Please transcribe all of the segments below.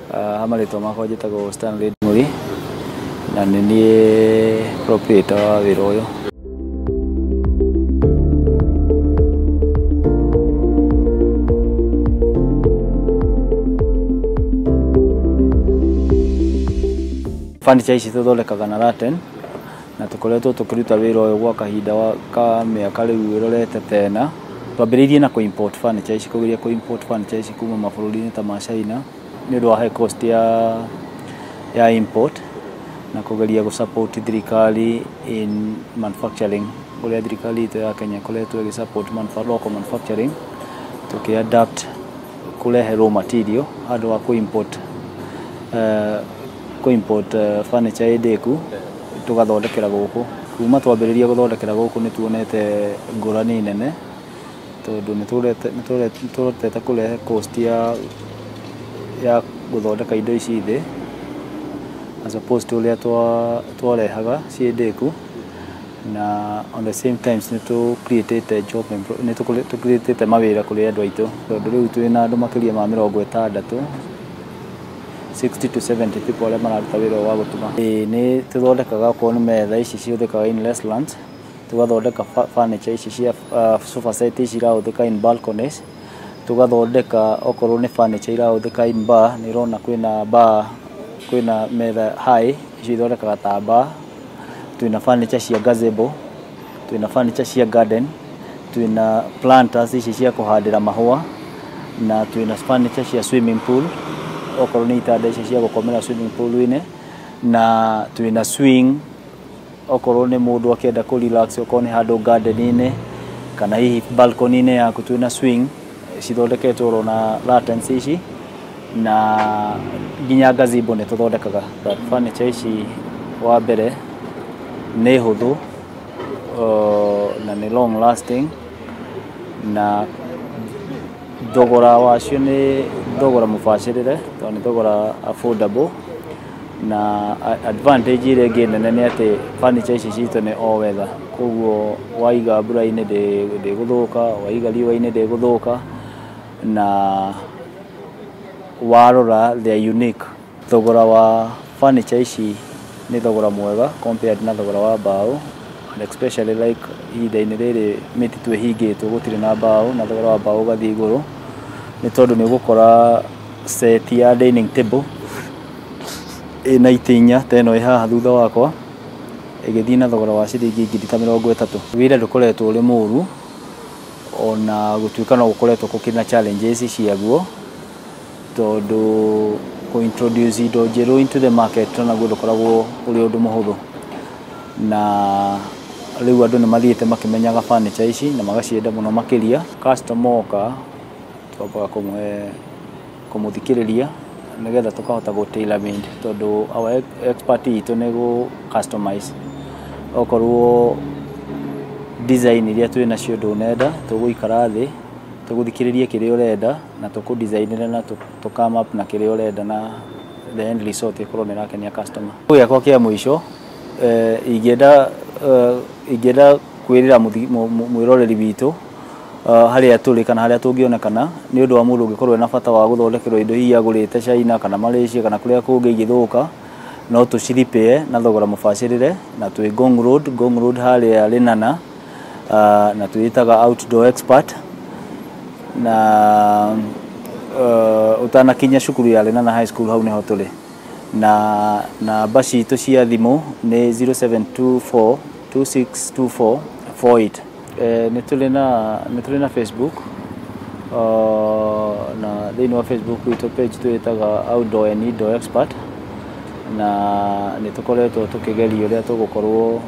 Ha marĩtwa makwa njĩtagwo Stanley Ndung'uri na nĩ niĩ proprietor wa wĩra ũyũ. Furniture ici tũthondekaga na rattan na tũkoretwo tũkĩruta wĩra ũyũ gwa kahinda ka mĩaka rĩu ĩrorete tena. Twambĩrĩirie na kũ import furniture ici, kũgeria kũ import furniture ici kuma mabũrũri-inĩ ta ma China nĩ ũndũ wa high cost ya import na kũgeria gũ support thirikari in manufacturing, ũrĩa thirikari itũ ya Kenya ĩkoretwo ĩgĩ support local manufacturing, tũkĩ adapt kũrehe raw material handũ ha kũ import furniture ĩ ndĩku tũgathondekera gũkũ. Kuma twambĩrĩria gũthondekera gũkũ nĩ tuonete ngũrani nene tondũ nĩ tũhotete kũrehe cost ya gũthondeka indo ici thĩ as opposed to ũrĩa twarehaga ciĩ ndĩku, na on the same times nĩ tũ create job, nĩ tũ create mawĩra kũrĩ andũ aitũ tondũ rĩu twĩna andũ makĩria ma 60, 60 to 70 people arĩa mararuta wĩra ũyũ wa gũtuma. Ĩĩ nĩ tũthondekaga okorwo nĩ metha ici cihũthĩkaga in restaurants, tũgathondeka furniture ici cia sofa set ici irahũthĩka in balconies, tũgathondeka okorwo nĩ furniture irahũthĩka in bar. Nĩ ũrona kwĩna bar, kwĩna metha high icio ithondekaga ta bar, twĩna furniture cia gazebo, twĩna furniture cia garden, twĩna planters ici cia kũhandĩra mahũa, na twĩna furniture cia swimming pool, okorwo nĩ itanda ici cia gũkomera swimming pool-inĩ, na twĩna swing okorwo nĩ mũndũ akĩenda kũ relax, okorwo nĩ handũ garden-inĩ kana hihi balcony-inĩ yaku, twĩna swing cithondeketwo oro na rattans ici, na nginya gazebo nĩ tũthondekaga. Furniture ici wa mbere nĩ hũthũ na nĩ long lasting, na thogora wacio nĩ thogora mũbacĩrĩre tondũ nĩ thogora affordable, na advantage ĩrĩa ĩngĩ nene nĩ atĩ furniture ici citũ nĩ all weather, koguo waiga mbura-inĩ ndĩgũthũka, waiga riũa-inĩ ndĩgũthũka, na warora they are unique. Thogora wa furniture ici nĩ thogora mwega compared na thogora wa mbaũ, and especially like ihinda-inĩ rĩrĩ mĩtitũ ĩhingĩtwo, gũtirĩ na mbaũ na thogora wa mbaũ ũgathiĩ igũrũ, nĩ tondũ nĩ ũgũkora set ya dining table ĩna itĩ inya ta ĩno ĩ haha thutha wakwa ĩgĩthiĩ na thogora wa ciringi 30,000. Wĩra ndũkoretwo ũrĩ mũru ona gũtuĩka no gũkoretwo gũkĩrĩ na challenges ciaguo, tondũ kũ introduce indo njerũ into the market naguo ndũkoragwo ũrĩ ũndũ mũhũthũ, na rĩu andũ nĩ mathiĩte makĩmenyaga furniture ici na magacienda mũno makĩria. Customer oka twambaga kũmũhe kũmũthikĩrĩria nĩgetha tũkahota gũ tailor made, tondũ our expertise itũ nĩ gũ customize. Okorwo design iria twĩ nacio ndũnenda, tũgũikara thĩ tũgũthikĩrĩrie kĩrĩa ũrenda na tũkũ designĩre na tũ come up na kĩrĩa ũrenda, na the end result ĩkorwo nĩ ĩrakenia customer. Gĩakwa kĩa mũico, ingĩenda kwĩrĩra mwĩroreri witũ harĩa tũrĩ kana harĩa tũngĩonekana nĩ ũndũ wa mũndũ ũngĩkorwo ena bata wa gũthondekerwo indo hihi agũrĩte China kana Malaysia kana kũrĩa kũngĩ igĩthũka, no tũciripĩe na thogora mũbacĩrĩre, na twĩ Ngong Road, Ngong Road harĩa Lenana, na twĩtaga Outdoor Expert, na ũtanakinya cukuru ya Lenana High School hau nĩho tũrĩ, na namba citũ cia thimũ nĩ 0724 2624 48. Nĩ tũrĩ na Facebook, na thĩinĩ wa Facebook witũ page twĩtaga Outdoor and Indoor Expert, na nĩ tũkoretwo tũkĩgeria ũrĩa tũgũkorwo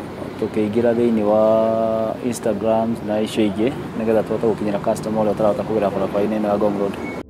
tũkĩingĩra thĩinĩ wa Instagram na icio ingĩ nĩgetha tũhote gũkinyĩra customer ũrĩa ũtarahota kũgera barabara-inĩ ĩno ya Ngong Road.